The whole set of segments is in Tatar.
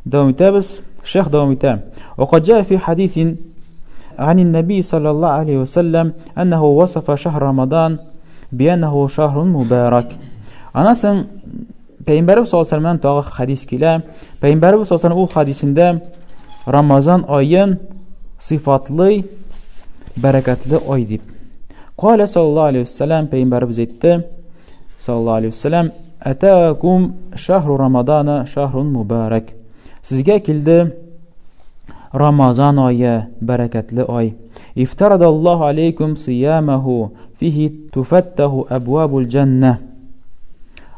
Дәвам итәбез. Шейх дәвам итә. Вакад җаа фи хадисин عن النبي صلى الله عليه وسلم أنه وصف شهر رمضان بأنه شهر مبارك. Аннан соң Пәйгамбәребез саллаллаһу алейһи вәсәлләмнән тагы хадис килә. Пәйгамбәребез саллаллаһу алейһи ул хадисендә Рамазан аен сыйфатлый бәрәкәтле ай дип. Калә саллаллаһу алейһи вәсәлләм пәйгамбәребез әйтте саллаллаһу алейһи вәсәлләм Әтәкум шахру Рамадана шахрун мубарак. Сезгә килде Рамазан ае, бәрәкәтле ай. Ифтарадаллаһу алейкум сиямаху фихи туфаттаху абвабул җанна.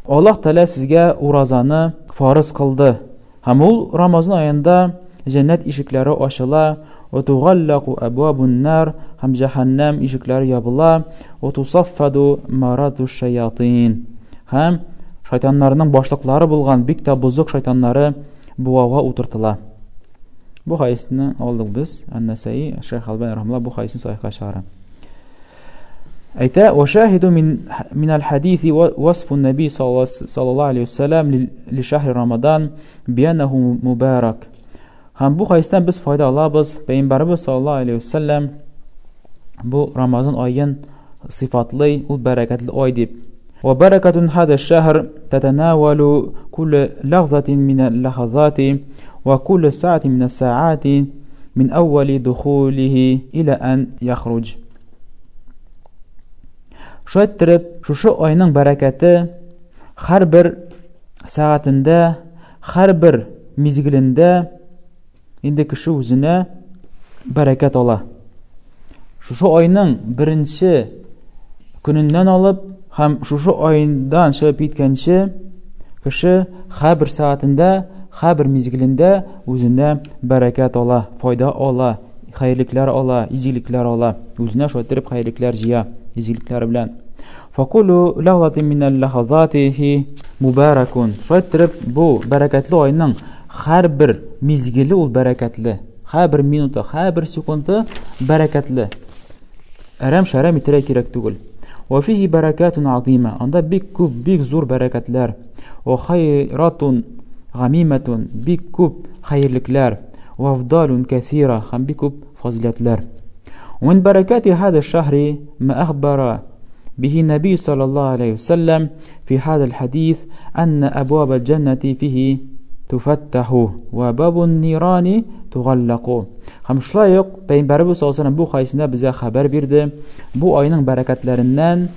Аллаһ Тәгалә сезгә уразаны фарыз кылды. Һәм ул Рамазан аенда җәннәт ишекләре ачыла, ва тугаллаку абвабун нар, һәм җәһәннәм ишекләре ябыла, ва тусаффаду марату шаятин. Һәм шайтаннарның башлыклары булган бик тә бозык шайтаннары буауга утыртыла. Бу хадисне алдык без, Ан-Насаи, Шейх Албани рахмалла бу хадисне сахихка чыгара. Әйтә, «Ва мин мин аль-хадиси васфу наби саллаллаху алейхи вассалам ли шахри Рамадан бианаху мубарак». Һәм бу хадистән без файда алабыз. Пәйгамбәребез саллаллаху алейхи вассалам бу Рамазан аен сыйфатлый, ул бәрәкәтле ай дип. Ва баракатун хаза шахр татанавалу кулл лахзатин мин аль-лахазати ва кулл саатин мин ас-саати мин аввали духулихи иля ан яхруҗ. Шулай иттереп, шушы айның бәрәкәте һәрбер сәгатендә, һәрбер мизгелендә инде кеше үзенә бәрәкәт ала. Шушы айның беренче көненнән алып һәм шушы айдан чыгып киткәнче кеше һәрбер сәгатендә, һәрбер мизгелендә үзенә бәрәкәт ала, файда ала. Хәерлекләр ала, изгелекләр ала. Үзенә шулай иттереп хәерлекләр җыя, изгелекләр белән. Факулу ләгълатин минәл ләхазатихи мубаракун. Шулай иттереп бу бәрәкәтле айның һәрбер мизгеле ул бәрәкәтле. Һәрбер минуты, һәрбер секунды бәрәкәтле. Әрәм-шәрәм итәргә кирәк түгел. Ва фихи бәрәкәтун азима. Анда бик күп, бик зур бәрәкәтләр. Ва хайратун гамиматун. Бик күп хәерлекләр. Ва афдалун кәсира. Һәм бик күп фазиләтләр. Мин бәрәкәти хәзә шахри ма ахбара бихи наби саллаллаху алейхи вассалам фи хәзә хадис анна абваба джаннати фихи туфаттаху ва бабун нирани тугаллаку. Һәм шулай ук Пәйгамбәребез саллаллаху алейһи бу хадисендә безгә хәбәр бирде. Бу айның бәрәкәтләреннән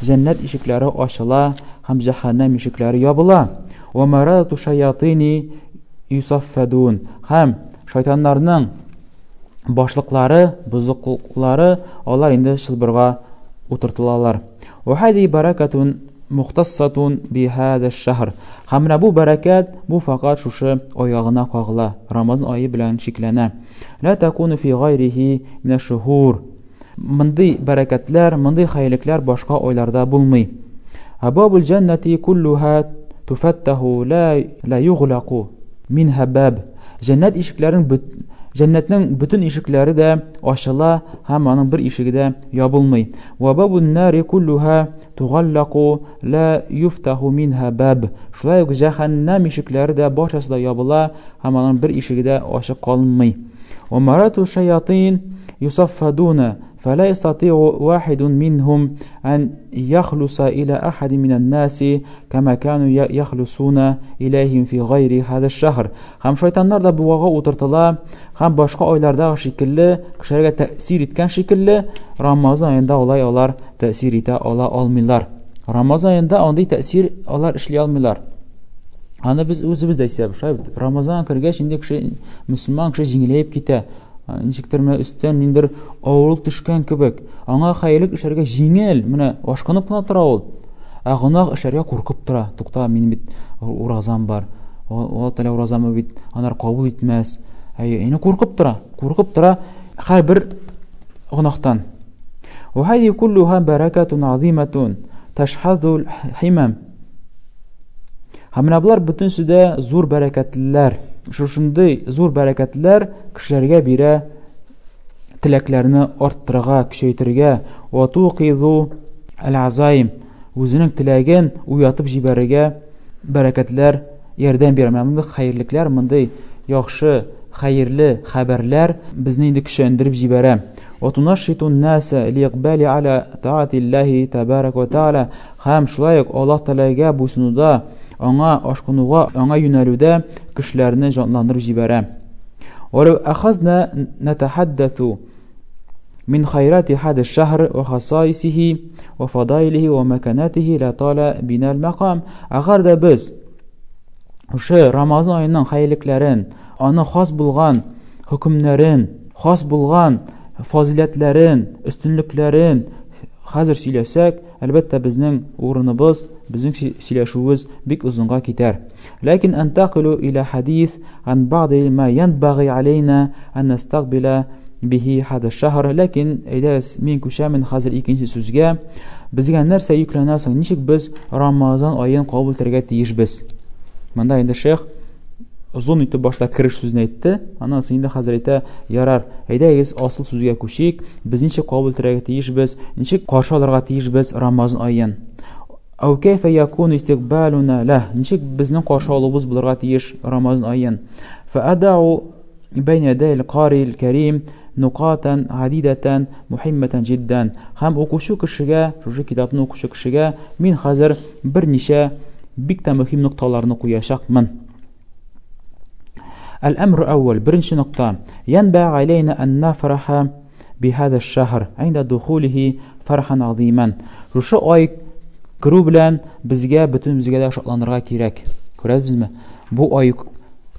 җәннәт ишекләре ачыла һәм җәһәннәм ишекләре ябыла. Ва марадату шаятини юсаффадун. Һәм шайтаннарның башлыклары, бозыклары, алар инде чылбырга утыртылалар. Ва хади баракатун мухтассатун бихада шахр. Һәм менә бу бәрәкәт, бу факат шушы айга гына кагыла, Рамазан ае белән чикләнә. Ла такуну фи гайрихи минә шухур. Мондый бәрәкәтләр, мондый хәерлекләр башка айларда булмый. Абабул җәннәти куллуха туфаттаху ла ла юглаку минха баб. Җәннәт ишекләрен җәннәтнең бөтен ишекләре дә ачыла һәм аның бер ишеге дә ябылмый. Ва бабун нари куллуха тугаллаку ла юфтаху минха баб. Шулай ук җәһәннәм ишекләре дә барчасы да ябыла һәм аның бер ишеге дә ачык калмый. Ва марату шаятин юсаффадуна فلا يستطيع واحد منهم أن يخلص إلى أحد من الناس كما كانوا يخلصون إليهم في غير هذا الشهر. Һәм шайтаннар да буага утыртыла, һәм башка айлардагы шикелле кешеләргә тәэсир иткән шикелле Рамазан аенда алай алар тәэсир итә ала алмыйлар. Рамазан аенда андый тәэсир алар эшли алмыйлар. Аны без үзебез дә исәп, шулай бит. Рамазан кергәч инде кеше мөселман кеше җиңеләеп китә. Ничектер менә өстән ниндер авырлык төшкән кебек. Аңа хәерлек эшләргә җиңел, менә ашкынып кына тора ул. Ә гөнаһ эшләргә куркып тора. Тукта, минем бит уразам бар. Алла Тәгалә уразамы бит анар кабул итмәс. Әйе, инде куркып тора. Куркып тора һәрбер гөнаһтан. Вахади куллуха баракатун азиматун ташхазул химам. Һәм менә болар бөтенесе дә зур бәрәкәтлеләр. Шушындый зур бәрәкәтләр кешеләргә бирә теләкләрне арттырырга, көчәйтергә, вату кыйзу әл-азаим, үзенең теләген уятып җибәрергә бәрәкәтләр ярдәм бирә. Менә мондый хәерлекләр, мондый яхшы, хәерле хәбәрләр безне инде көчәндереп җибәрә. Ва тунашиту н-наса лиикбали аля таатиллаһи табарак ва тааля. Һәм шулай ук Аллаһ Тәгаләгә буйсынуда, аңа ашкынуга, аңа юнәлүдә кешеләрне җанландырып җибәрә. Ва ләү ахазна натахаддату мин хайрати хада шахр ва хасаисихи ва фадаилихи ва маканатихи ла тала бинал макам. Әгәр дә без шушы Рамазан аеның хәерлекләрен, аны хас булган хөкемнәрен, хас булган фазиләтләрен, өстенлекләрен хәзер сөйләсәк, әлбәттә, безнең урыныбыз, безнең сөйләшүебез бик озынга китәр. Ләкин антакилу иля хадис ан ба'ди ма янбагый алейна ан настакбила бихи хада шахр. Ләкин әйдәгез, мин күчәмен хәзер икенче сүзгә. Безгә нәрсә йөкләнә соң? Ничек без Рамазан аен кабул итәргә тиешбез? Монда инде шейх озын итеп башта кереш сүзен әйтте. Аннан соң инде хәзер әйтә, ярар, әйдәгез асыл сүзгә күчик. Без ничек кабул итәргә тиешбез? Ничек каршы алырга тиешбез Рамазан аен? Әү кәйфә якуну истикбалуна ләһ. Ничек безнең каршы алуыбыз булырга тиеш Рамазан аен? Фәадау бәйнә ядәйл карил кәрим нукатан адидәтән мухиммәтән җиддән. Һәм укучы кешегә, шушы китапны укучы кешегә мин хәзер берничә бик тә мөһим нокталарны куячакмын. Әл-әмру әүвәл, беренче нокта. Янбә алейна ан нафраха бихаза шахр айнда духулихи фархан азиман. Шушы ай керү белән безгә бөтенебезгә дә шатланырга кирәк. Күрәсезме? Бу ай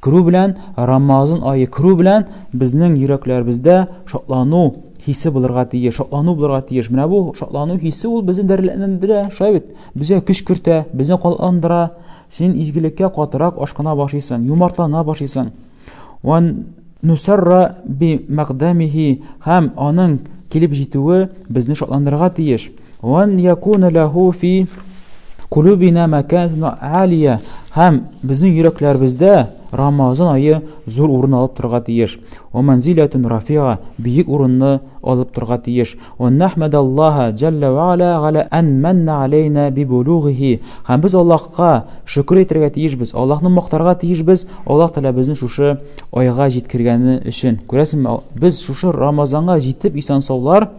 керү белән, Рамазан ае керү белән безнең йөрәкләребездә шатлану хисе булырга тиеш, шатлану булырга тиеш. Менә бу шатлану хисе ул безне дәртләндерә, шулай бит? Безгә көч кертә, безне канатландыра. Син изгелеккә катырак ашкына башлыйсың, юмартлана башлыйсың. Ван нусарра би мәкъдәмихи һәм аның килеп җитүе безне шатландырырга тиеш. Ван якуна лаху фи кулубина маканатун алия һәм безнең йөрәкләребездә Рамазан ае зур урын алып торырга тиеш. Ва манзилатун рафиа бөек урынны алып торырга тиеш. Ва нахмадаллаһа җәллә ва аля галя ан манна алейна би булугихи. Һәм без Аллаһка шөкер әйтергә тиешбез, Аллаһны мактарга тиешбез, Аллаһ Тәгалә безне шушы айга җиткергәне өчен. Күрәсеңме, без шушы Рамазанга җитеп исән-саулар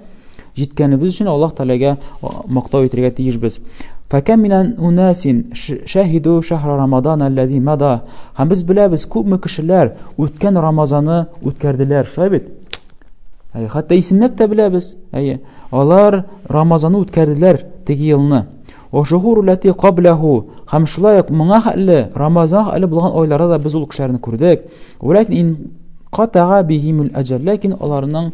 җиткәнебез өчен Аллаһ Тәгаләгә мактау әйтергә тиешбез. Фәкәм минән унасин шәһиду шәһра Рамадан аллази мада. Һәм без беләбез, күпме кешеләр үткән Рамазаны үткәрделәр, шулай бит? Әйе, хәтта исемләп тә беләбез. Әйе, алар Рамазанны үткәрделәр теге елны. Ошухур лати каблаху. Һәм шулай ук моңа хәтле Рамазан хәтле булган айларда да без ул кешеләрне күрдек. Вәләкин ин катага бихимул әҗәл, ләкин аларның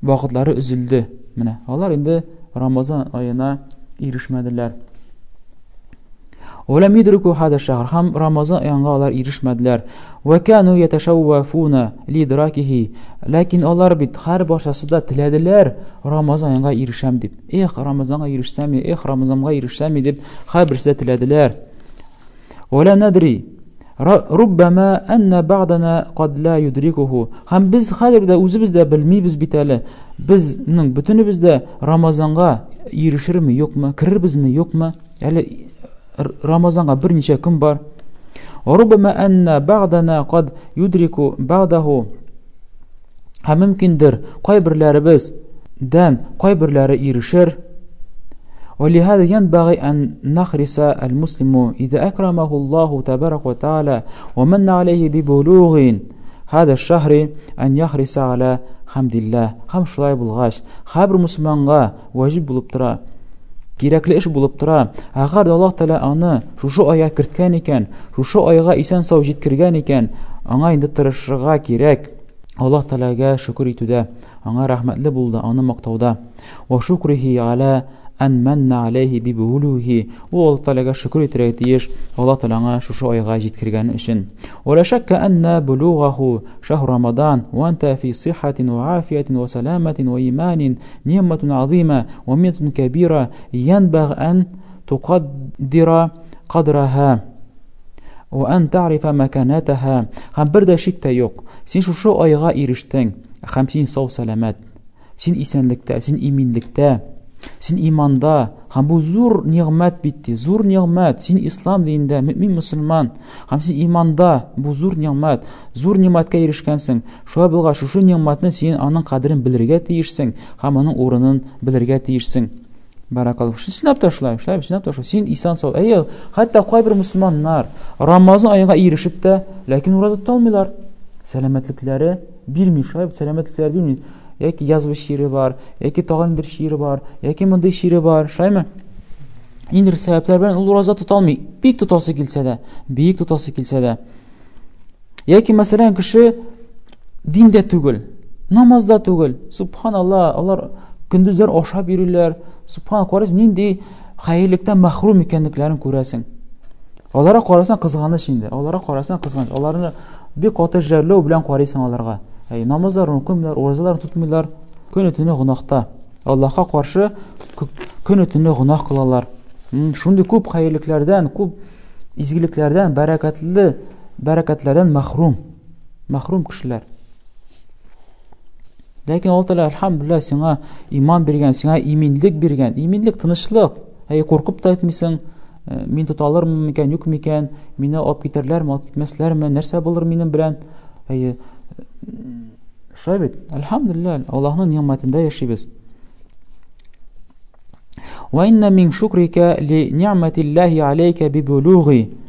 вакытлары өзелде. Менә алар инде Рамазан аена ирешмәделәр. Вәләм юдрику хаза шәһр. Һәм Рамазан аенга алар ирешмәделәр. Вә кану яташаввафуна лидракихи. Ләкин алар бит һәр барчасы да теләделәр Рамазан аенга ирешәм дип. Эх, Рамазанга ирешсәм, эх, Рамазанга ирешсәм дип һәрберсе дә теләделәр. Вәлә надри Руббама анна бa'дана кад ла юдрикуху. Һәм без хәзер дә үзебез дә белмибез бит әле. Безнең бөтенебез дә Рамазанга ирешерме, юкмы, керербезме, юкмы? Әле Рамазанга берничә көн бар. Руббама анна бa'дана кад юдрику бa'даху. Һәм мөмкиндер, кайберләребез дән кайберләре ирешер. ولهذا ينبغي أن نحرص المسلم إذا أكرمه الله تبارك وتعالى ومن عليه ببلوغ هذا الشهر أن يحرص على حمد الله. Һәм шулай булгач, һәрбер мусульманга ваҗиб булып тора, кирәкле эш булып тора. Әгәр дә Аллаһ Тәгалә аны шушы айга керткән икән, шушы айга исән-сау җиткергән икән, аңа инде тырышырга кирәк. Аллаһ Тәгаләгә шөкер итүдә, аңа рәхмәтле булуда, аны мактауда. Ва шукрихи аля ан манна алейхи би булухи. Ул Аллаһ Тәгаләгә шөкер итәргә тиеш, Аллаһ Тәгалә аңа шушы айга җиткергәне өчен. Ва ла шакка анна булугаху шахр Рамадан ва анта фи сиххатин ва афиятин ва саламатин ва иманин ни'матун азима ва миннатун кабира янбагъ ан тукаддира кадраха ва ан та'рифа маканатаха. Һәм бер дә шик тә юк, син шушы айга ирештең, һәм син сау-сәламәт, син исәнлектә, син иминлектә. Син иманда, һәм бу зур нигъмәт бит ди, зур нигъмәт. Син ислам динендә, мөмин мөселман, һәм син иманда, бу зур нигъмәт. Зур нигъмәткә ирешкәнсең. Шулай булгач, шушы нигъмәтне син аның кадерен белергә тиешсең һәм аның урынын белергә тиешсең. Баракаллаһу. Чынлап та шулай, шулай, чынлап та шулай. Син исән сау. Әйе, хәтта кайбер мөселманнар Рамазан аенга ирешеп тә, ләкин ураза тота алмыйлар. Сәламәтлекләре бирми, шулай бит, сәламәтлекләре бирми. Яки язва чире бар, яки тагын бер чире бар, яки мондый чире бар, шулаймы? Ниндидер сәбәпләр белән ул ураза тота алмый. Бик тотасы килсә дә, бик тотасы килсә дә. Яки, мәсәлән, кеше диндә түгел, намазда түгел. Субханалла, алар көндезләр ашап йөриләр. Субханалла, карыйсың, нинди хәерлектән мәхрүм икәнлекләрен күрәсең. Аларга карасаң кызганыч инде. Аларга карасаң кызганыч. Аларны бик каты жәлләү белән карыйсың аларга. Әй, намазларын укымыйлар, уразаларын тотмыйлар. Көне төне гөнаһта. Аллаһка каршы көне төне гөнаһ кылалар. Шундый күп хәерлекләрдән, күп изгелекләрдән, бәрәкәтле бәрәкәтләрдән мәхрүм. Мәхрүм кешеләр. Ләкин Аллаһ Тәгалә, әлхәмдүлилләһ, сиңа иман биргән, сиңа иминлек биргән. Иминлек, тынычлык. Әй, куркып та әйтмисең, э, мин тота алырмын микән, юк микән, мине алып китәрләрме, алып китмәсләрме, нәрсә булыр минем белән? Әй, э, шулай бит. Әлхәмдүлилләһ, Аллаһның нигъмәтендә яшибез. Ва инна мин шукрика ли ни'матиллахи алейка бибулуги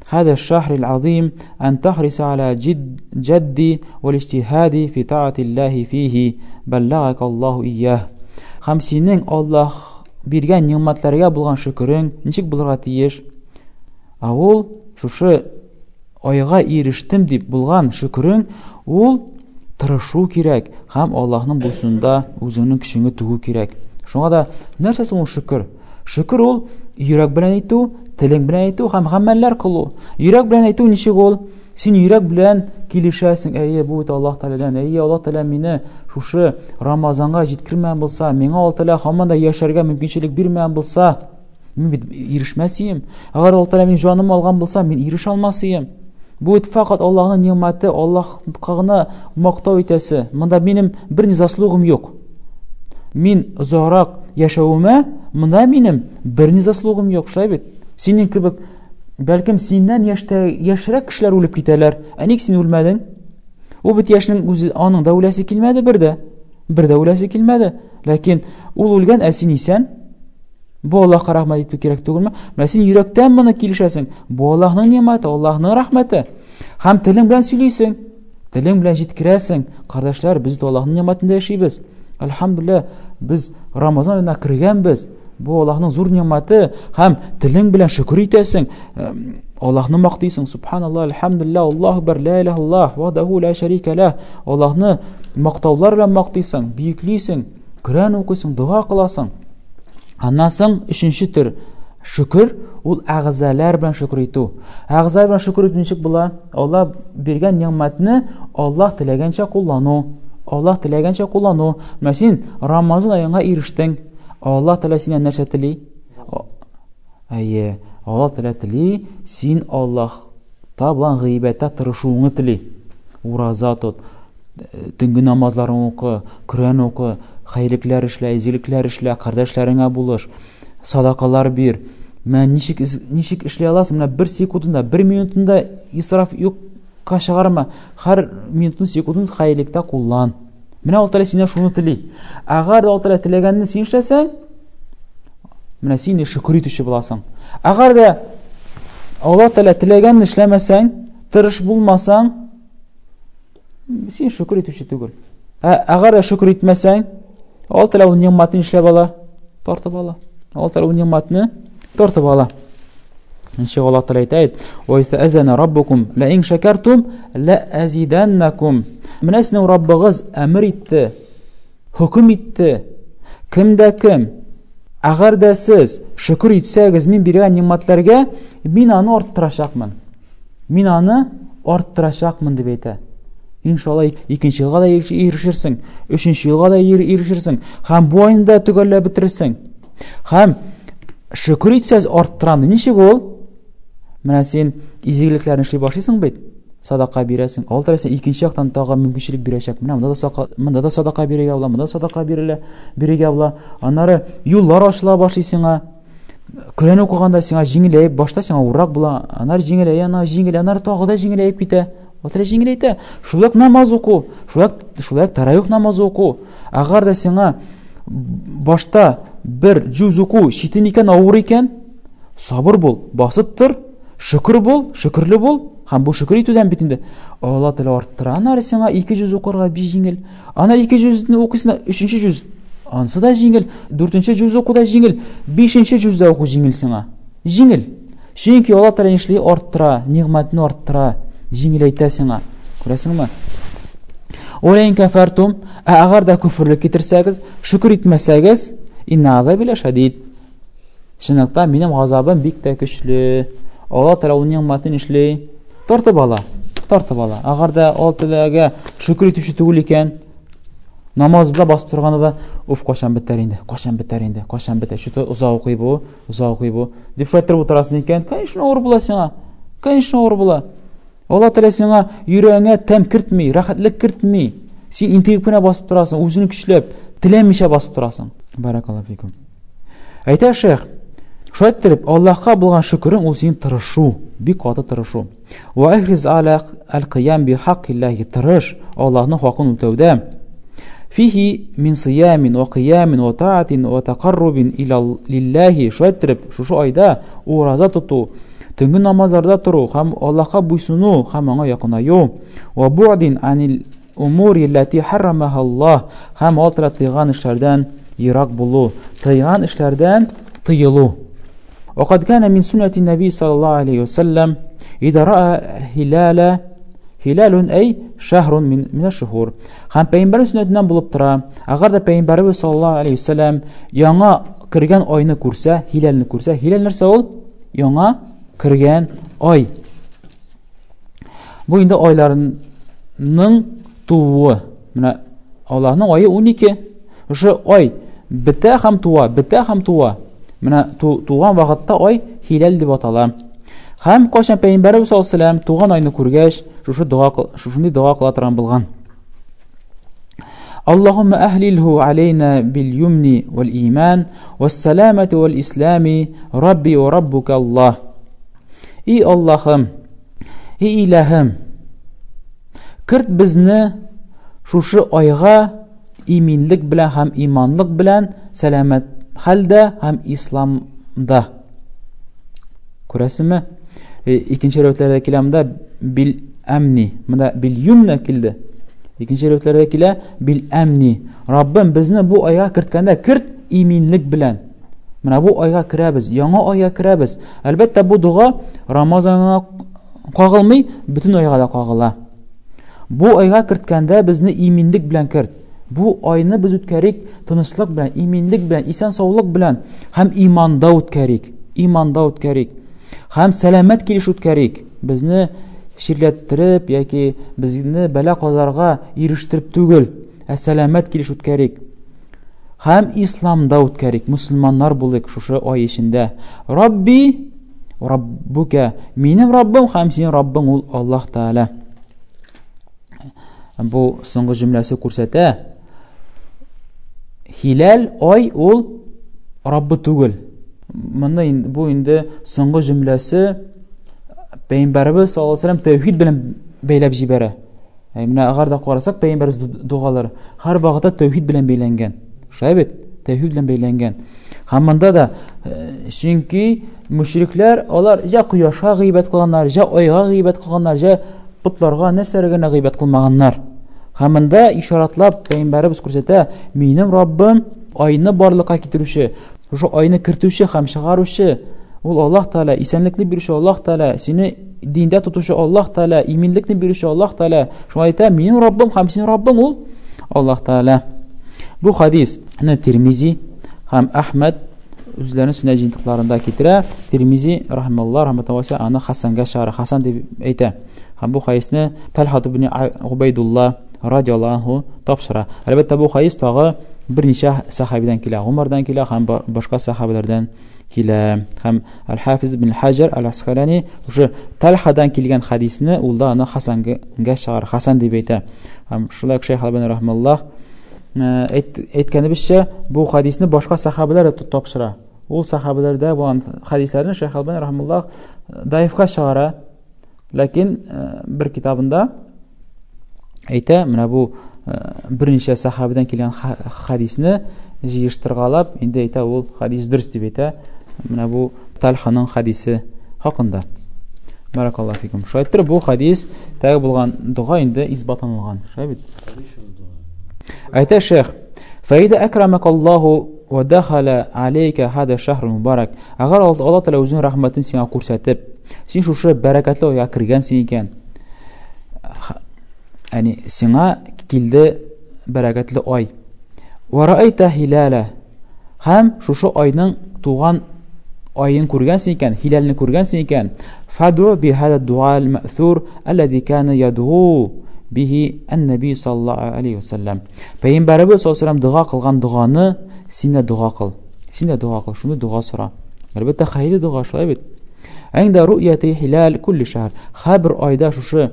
هذا الشهر العظيم أن تحرص على جد جد والاجتهاد في طاعة الله فيه بلغك الله إياه. Һәм синең Аллаһ биргән нигъмәтләргә булган шөкерең ничек булырга тиеш? Ә ул шушы айга ирештем дип булган шөкерең, ул тырышу кирәк һәм Аллаһның буйсынында үзеңнең көчеңне түгү кирәк. Шуңа да нәрсә соң ул шөкер? Шөкер ул йөрәк белән әйтү, телең белән әйтү һәм гамәлләр кылу. Йөрәк белән әйтү ничек ул? Син йөрәк белән килешәсең, әйе, бу бит Аллаһ Тәгаләдән, әйе, Аллаһ Тәгалә мине шушы Рамазанга җиткермәгән булса, миңа Аллаһ Тәгалә һаман да яшәргә мөмкинчелек бирмәгән булса, Мин бит ирешмәс идем. Әгәр Аллаһ Тәгалә минем җанымны алган булса, мин ирешә алмас идем. Бу бит факат Аллаһның нигъмәте, Аллаһка гына мактау итәсе. Монда минем бер ни заслугым юк. Мин озаграк яшәвемә, монда минем бер ни заслугым юк, шулай бит? Синең кебек, бәлкем синнән яшьтә яшьрәк кешеләр үлеп китәләр. Ә ник син үлмәдең? Ул бит яшьнең үзе аның да үләсе килмәде бер дә. Бер дә үләсе килмәде. Ләкин ул үлгән, ә син исән. Бу Аллаһка рәхмәт итү кирәк түгелме? Менә син йөрәктән моны килешәсең. Бу Аллаһның нигъмәте, Аллаһның рәхмәте. Һәм телең белән сөйлисең, телең белән җиткерәсең. Кардәшләр, без бит Аллаһның нигъмәтендә яшибез. Әлхәмдүлилләһ, без Рамазан аена кергәнбез. Бу Аллаһның зур нигъмәте һәм телең белән шөкер итәсең. Аллаһны мактыйсың. Субханаллаһ, әлхәмдүлилләһ, Аллаһу акбар, ла илаһа иллаллаһ, вахдаху ла шәрика ләһ. Аллаһны мактаулар белән мактыйсың, бөеклисең. Коръән укыйсың, дога кыласың. Аннан соң өченче төр шөкер, ул әгъзалар белән шөкер итү. Әгъзалар белән шөкер итү ничек була? Аллаһ биргән нигъмәтне Аллаһ теләгәнчә куллану. Аллаһ теләгәнчә куллану. Менә син Рамазан аенга ирештең. Аллаһ Тәгалә синнән нәрсә тели? Әйе, Аллаһ Тәгалә тели, син Аллаһта булган гыйбадәттә тырышуыңны тели. Ураза тот, төнге намазларын укы, Коръән укы, хәерлекләр эшлә, изгелекләр эшлә, кардәшләреңә булыш, садакалар бир. Менә ничек ничек эшли аласың? Менә бер секундында, бер минутында исраф юкка чыгарма. Һәр минутын, секундын хәерлектә куллан. Менә Аллаһ Тәгалә синнән шуны тели. Әгәр дә Аллаһ Тәгалә теләгәнне син эшләсәң, менә син шөкер итүче буласың. Әгәр дә Аллаһ Тәгалә теләгәнне эшләмәсәң, тырыш булмасаң, Син шөкер итүче түгел. Ә әгәр дә шөкер итмәсәң, Алла Тәгалә ул нигъмәтне нишләп ала? Тартып ала. Алла Тәгалә ул нигъмәтне тартып ала. Ничек Алла Тәгалә әйтә? Ва истәзәнә раббукум ла ин шакартум ла азиданнакум. Менә сезнең Раббыгыз әмер итте, хөкем итте. Кем дә кем әгәр дә сез шөкер итсәгез, мин биргән нигъмәтләргә, мин аны арттырачакмын. Мин аны арттырачакмын дип әйтә. Иншалла, икенче елга да ирешерсең, өченче елга да ирешерсең һәм бу айны да төгәлләп бетерерсең. Һәм шөкер итсәз арттырам. Ничек ул? Менә син изгелекләрне эшли башлыйсың бит. Садака бирәсең. Алла Тәгалә сиңа икенче яктан тагы мөмкинчелек бирәчәк. Менә монда да сака, монда да садака бирергә була, монда да садака бирелә, бирергә була. Аннары юллар ачыла башлый сиңа. Коръән укыганда сиңа җиңеләеп, башта сиңа авыррак була, аннары җиңеләя, аннары җиңел, аннары тагы да җиңеләеп китә. Алла Тәгалә җиңеләйтә. Шулай ук намаз уку, шулай ук, шулай ук таравих намазы уку. Әгәр дә сиңа башта бер җүз уку читен икән, авыр икән, сабыр бул, басып тор, шөкер бул, шөкерле бул. Һәм бу шөкер итүдән бит инде Алла Тәгалә арттыра. Аннары сиңа 200 укырга бик җиңел. Аннары 200 не укыйсың, өченче җүз ансы да җиңел, дүртенче җүз уку да җиңел, бишенче җүз дә уку җиңел сиңа. Җиңел. Чөнки Алла Тәгалә нишли? Арттыра, нигъмәтне арттыра, җиңеләйтә сиңа. Күрәсеңме? Ула ин кәфәртум, ә әгәр дә күферлек китерсәгез, шөкер итмәсәгез, инна азаби ләшәдид. Чынлыкта минем газабым бик тә көчле. Алла Тәгалә ул нигъмәтен эшли, тартып ала, тартып ала. Әгәр дә Алла Тәгаләгә шөкер итүче түгел икән, намазда басып торганда да, уф, кайчан бетәр инде, кайчан бетәр инде, кайчан бетәр, что-то озак укый бу, озак укый бу, дип шулай торып утырасың икән, конечно, авыр була сиңа. Конечно, авыр була. Алла Тәгалә сиңа йөрәгеңә тәм кертми, рәхәтлек кертми. Син интегеп кенә басып торасың, үзеңне көчләп, теләмичә басып торасың. Баракаллаһу фикум. Әйтә шейх, шулай иттереп, Аллаһка булган шөкерең ул синең тырышу, бик каты тырышу. Ва ихриз аля аль-кыям би хаккиллахи, тырыш Аллаһның хакын үтәүдә. Фихи мин сиямин ва кыямин ва таатин ва тақаррубин иля лиллахи. Шулай иттереп, шушы айда ураза тоту, төнге намазларда тору һәм Аллаһка буйсыну һәм аңа якынаю. Ва бу'дин анил Умури лләти хәррамаһа Аллаһ, һәм Алла Тәгалә тыйган эшләрдән ерак булу, тыйган эшләрдән тыелу. Вакад кана мин суннәти нәби саллаллаһу алейхи вәсәлләм, ида раа хилаля, хилалун әй шәһрун мин минә шухур. Һәм пәйгамбәребез сөннәтеннән булып тора. Әгәр дә пәйгамбәребез саллаллаһу алейхи вәсәлләм яңа кергән айны күрсә, хилалны күрсә, хилал нәрсә ул? Яңа кергән ай. Бу инде айларның тууы. Менә Аллаһның ае 12. Шушы ай бетә һәм туа, бетә һәм туа. Менә туган вакытта ай хиләл дип атала. Һәм кайчан Пәйгамбәребез саллаллаһу алейһи туган айны күргәч, шушы дога шушындый дога кыла торган булган. Аллаһумма әһлилһу алейна бил юмни вал иман вас саламати вал ислами Рабби ва раббука Аллаһ. И Аллаһым, и Иләһем, керт безне шушы айга иминлек белән һәм иманлык белән, сәламәт хәлдә һәм исламда. Күрәсезме? Э, икенче рәвешләрдә килә монда бил әмни. Монда бил юмна килде. Икенче рәвешләрдә килә бил әмни. Раббым безне бу айга керткәндә керт иминлек белән. Менә бу айга керәбез, яңа айга керәбез. Әлбәттә, бу дога Рамазанга кагылмый, бөтен айга да кагыла. Бу айга керткәндә безне иминлек белән керт. Бу айны без үткәрик тынычлык белән, иминлек белән, исән-саулык белән һәм иманда үткәрик. Иманда үткәрик. Һәм сәламәт килеш үткәрик. Безне чирләттереп яки безне бәла-казарга ирештереп түгел, ә сәламәт килеш үткәрик. Һәм исламда үткәрик, мөселманнар булыйк шушы ай эчендә. Рабби, Раббука, минем Раббым һәм синең Раббың ул Аллаһ Тәгалә. Бу соңгы җөмләсе күрсәтә, Хиләл ай ул Раббы түгел. Моны бу инде соңгы җөмләсе Пәйгамбәребез саллаллаһу алейһи вәсәлләм тәүхид белән бәйләп җибәрә. Әй, менә әгәр дә карасак, пәйгамбәребез догалары һәр вакытта тәүхид белән бәйләнгән. Шулай бит? Тәүхид белән бәйләнгән. Һәм монда да, э, чөнки мөшрикләр алар я кояшка гыйбадәт кылганнар, я айга гыйбадәт кылганнар, я потларга нәрсәләргә генә гыйбадәт кылмаганнар. Һәм монда ишаратлап пәйгамбәребез күрсәтә, минем Раббым айны барлыкка китерүче, Шушы айны кертүче һәм чыгаручы ул Аллаһ Тәгалә, исәнлекне бирүче Аллаһ Тәгалә, сине диндә тотучы Аллаһ Тәгалә, иминлекне бирүче Аллаһ Тәгалә. Шуңа әйтә, минем Раббым һәм синең Раббың ул Аллаһ Тәгалә. Бу хадисны Тирмизи һәм Әхмәд үзләренең сөннәт җыентыкларында китерә. Тирмизи рахималлаһ рахматуллаһи аны хасанга чыгара, хасан дип әйтә. Һәм бу хадисне Талха ибн Губайдулла радиаллаһу анһу тапшыра. Әлбәттә, бу хадис тагы берничә сәхабидән килә. Гумардан килә һәм башка сәхабәләрдән килә. Һәм Аль-Хафиз ибн Хаҗар Аль-Аскалани уже Тальхадан килгән хадисне ул да аны хасанга чыгара, хасан дип әйтә. Һәм шулай ук Шәйх Албани рахмаллах э, әйткәнебезчә, бу хадисне башка сахабалар да тапшыра. Ул сахабаларда булган хадисләрне Шәйх Албани рахмаллах э, даифка чыгара. Ләкин э, бер китабында әйтә, менә бу э, берничә сахабәдән килгән хадисне җыештыргалап, инде әйтә, ул хадис дөрес дип әйтә. Менә бу Тальханың хадисе хакында. Баракаллаһу фикум. Шулай итеп, бу хадис тәге булган дога инде исбатланылган. Шулай бит? Әйтә шейх, Фәидә әкрамәкаллаһу ва дахала алейка хада шахр мубарак. Әгәр Алла Тәгалә үзенең рәхмәтен сиңа күрсәтеп, син шушы бәрәкәтле айга кергәнсең икән, яни сиңа килде бәрәкәтле ай. Ва раайта хилала. Һәм шушы айның туган аен күргәнсең икән, хилалне күргәнсең икән, фаду би хада дуа аль-мәсур аллази кана ядгу бихи ан-наби саллаллаху алейхи вассалам. Пәйгамбәребез саллаллаху алейхи дога кылган доганы син дә дога кыл. Син дә дога кыл, шуны дога сора. Әлбәттә, хәерле дога, шулай бит. Әңдә руъяти хилал кулли шәһр. Һәрбер айда шушы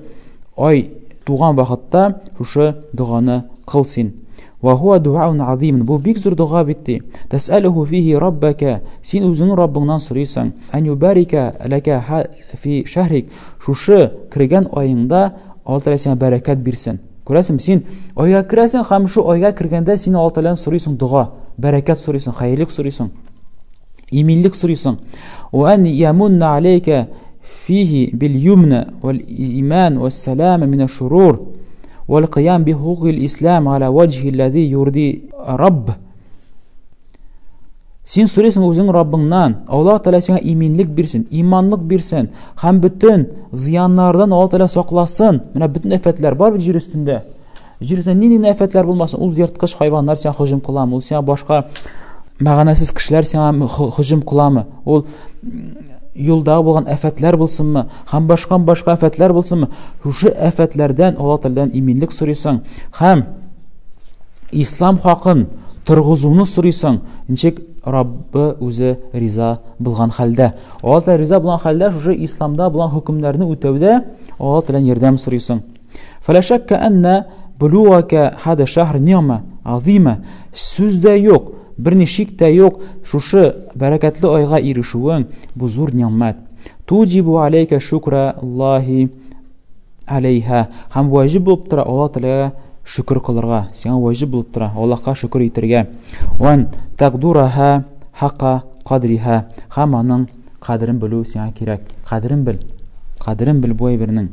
ай туган вакытта шушы доганы кыл син. Ва хуа дуаун азим. Бу бик зур дога бит ди. Тәсәлүху фихи раббака. Син үзеңнең Раббыңнан сорыйсың. Ан юбарика лака фи шәһрик. Шушы кергән аеңда Алла Тәгалә сиңа бәрәкәт бирсен. Күрәсең, син айга керәсең һәм шу айга кергәндә син Алла Тәгаләдән сорыйсың дога, бәрәкәт сорыйсың, хәерлек сорыйсың, иминлек сорыйсың. Ва ан ямунна алейка фихи бил юмна вал иман вас салама мин шурур вал кыям би хукукил ислам аля ваҗхи аллази юрди рабб. Син сорыйсың үзең Раббыңнан, Аллаһ Тәгалә сиңа иминлек бирсен, иманлык бирсен һәм бөтен зыяннардан Аллаһ Тәгалә сакласын. Менә бөтен афәтләр бар бит җир өстендә. Җир өстендә нинди генә афәтләр булмасын, ул ерткыч хайваннар сиңа һөҗүм кыламы, ул сиңа башка мәгънәсез кешеләр сиңа һөҗүм кыламы, ул юлдагы булган афәтләр булсынмы, һәм башка башка афәтләр булсынмы, шушы афәтләрдән Аллаһ Тәгаләдән иминлек сорыйсың һәм Ислам хакын торгызуны сорыйсың, ничек Раббы үзе риза булган хәлдә. Алла Тәгалә риза булган хәлдә шушы исламда булган хөкемнәрне үтәүдә Алла Тәгаләдән ярдәм сорыйсың. Фәлә шәккә әннә булугака хада шәһр ни'ма азима. Сүз дә юк, берни шик тә юк, шушы бәрәкәтле айга ирешүең бу зур нигъмәт. Туҗибу алейка шукра Аллаһи алейха һәм ваҗиб булып тора Аллаһ Тәгаләгә шөкер кылырга. Сиңа ваҗиб булып тора Аллаһка шөкер итәргә. Ван тагдураха хака кадриха һәм аның кадерен белү сиңа кирәк. Кадерен бел. Кадерен бел бу әйбернең.